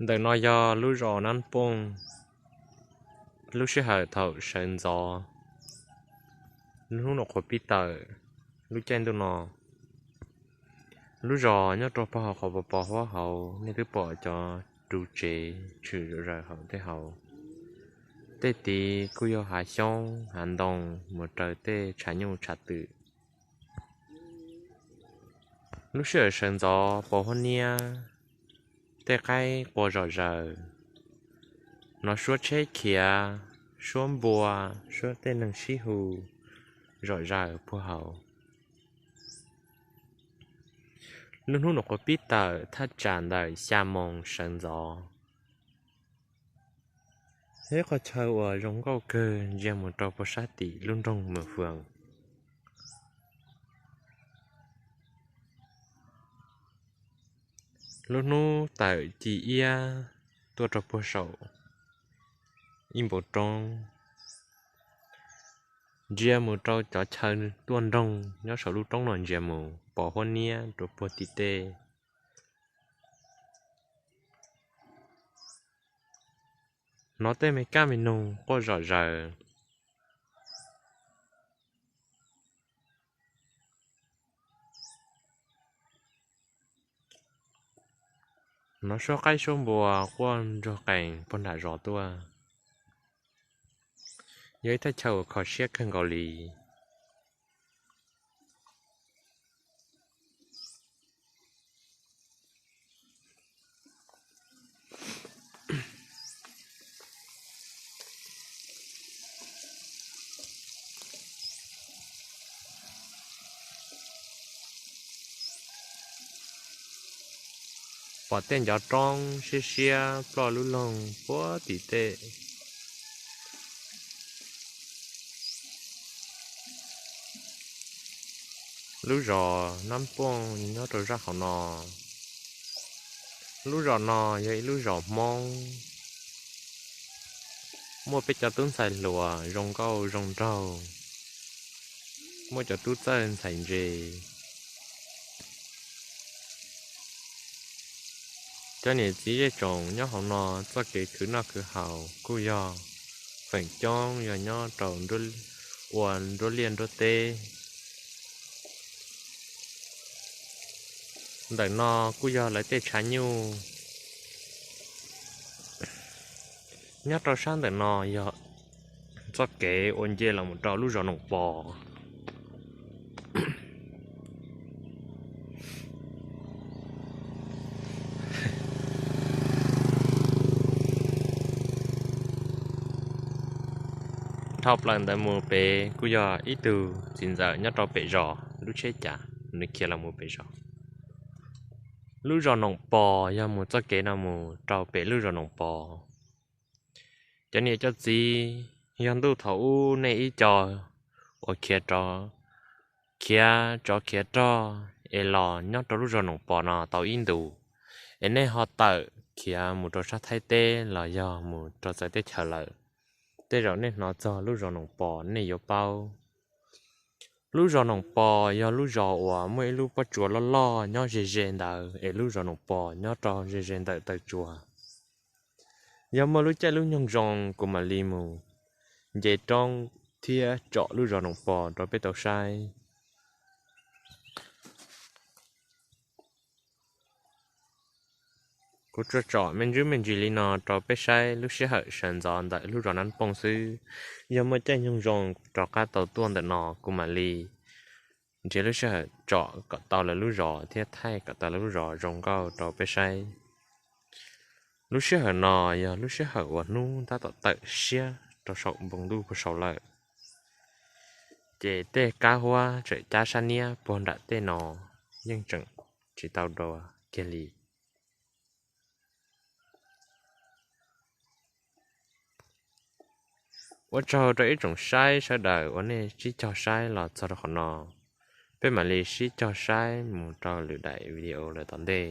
Ntawm no yog lub zos Nab Pooj. Lub sij hawm thaum sawv ntxov, lub hnub nyuam qhuav pib tawm, lub caij ntuj no, lub zos nyob rau pog hauv qhov pos pos huab hauv, nej twb pom cov ru tsev tshwm zom zaws hauv tej hauv. Tej tid kuj yog hav xyoob hav ntoo mus raws tej tshav nyuj tshav twm. Lub sij hawm sawv ntxov pos huab niab, tej qaib qua zom zaws, hnov suab tsheb khiav, suab npua, suab tej neeg sib hu zom zaws puag hauv. Lub hnub nyuam qhuav pib tawm thaj tsam ntawm xya moos sawv ntxov. Ib qhov chaw uas zoo nkauj kawg ntsia mus rau puag sab tim lub nroog Mws Fwm. Lub hnub tawm ci iab tuaj rau puag saum ib npoo roob. Ntsia mus rau cov chaw tuaj nroog nyob saum lub roob no, ntsia mus pos huab niab rau puag tim tej. Hnov tej me kab me noog quaj zom zaws. Hnov suab qaib suab npua quaj ntsuag qees puag nram zos tuaj. Yog ib thaj chaw uas kho siab kawg nkaus li. Pom tej ncov roob siab siab ploj lub loog puag tim tej. Lub zos Nab Pooj nyob rau zaj hauv no. Lub zos no yog ib lub zos Hmoob, muaj peb cov tub ntxhais hluas zoo nkauj zoo nraug, muaj cov tub txawj ntxhais ntse. Cov niam txiv zej tsoom nyob hauv no txoj kev khwv noj khwv haus kuj yog feem coob yog nyob rau ua nruab liaj nruab teb. Ntawm no kuj yog lawv tej tshav nyuj. Nyob rau sab ntawm no yog txoj kev uas nce los mus rau lub zos Noom Pos. Dhau plaws ntawd mus pem kuj yog ib tug txiv ntxawm nyob rau pem zos lub tsheb cas nws khiav los mus pem zos. Lub zos Noom Pos yog mus txoj kev no mus rau pem lub zos Noom Pos. Cov niam cov txiv, yog ntuj thaum ub nej ib co uas khiav rov, khiav tsov khiav rog es los nyob rau lub zos Noom Pos no tau ib ntus, es nej ho tawm khiav mus rau sab Thaib teb los yog mus rau txawv teb chaws lawm, tej zaum nej hnov txog lub zos Noom Pos nej yuav paub. Lub zos Noom Pos yog lub zos uas muaj ib lub pob tsuas loj loj nyob ze ze ntawd, es lub zos Noom Pos nyob rau ze ze ntawm taw tsua. Yog muaj lub caij lub nyoog zoo kuv mam li mus nce roob thiab tsom lub zos Noom Pos rau peb tau saib. Kuv tsuas tsom me ntsis me ntsis li no rau peb saib lub sij hawm sawv ntxov ntawm lub zos Nab Pooj xwb. Yog muaj caij nyoog zoo rov qab tau tuaj ntawm no kuv mam li nrhiav lub sij hawm tsom kom tau lawv lub zos thiab thaij kom tau lawv lub zos zoo nkauj rau peb saib. Lub sij hawm no yog lub sij hawm uas hnub tab tom tawm siab rau saum npoo ntuj puag saud lawm, ces tej kab huab tseem cab sab niab puag nram tej no yeej tseem tsis tau dua kiag li. Ua tsaug rau ib tsoom saib sawv daws uas nej sib cog saib los txog rau qhov no. Peb mam li sib cog saib mus rau lwm daim video lawm tom ntej.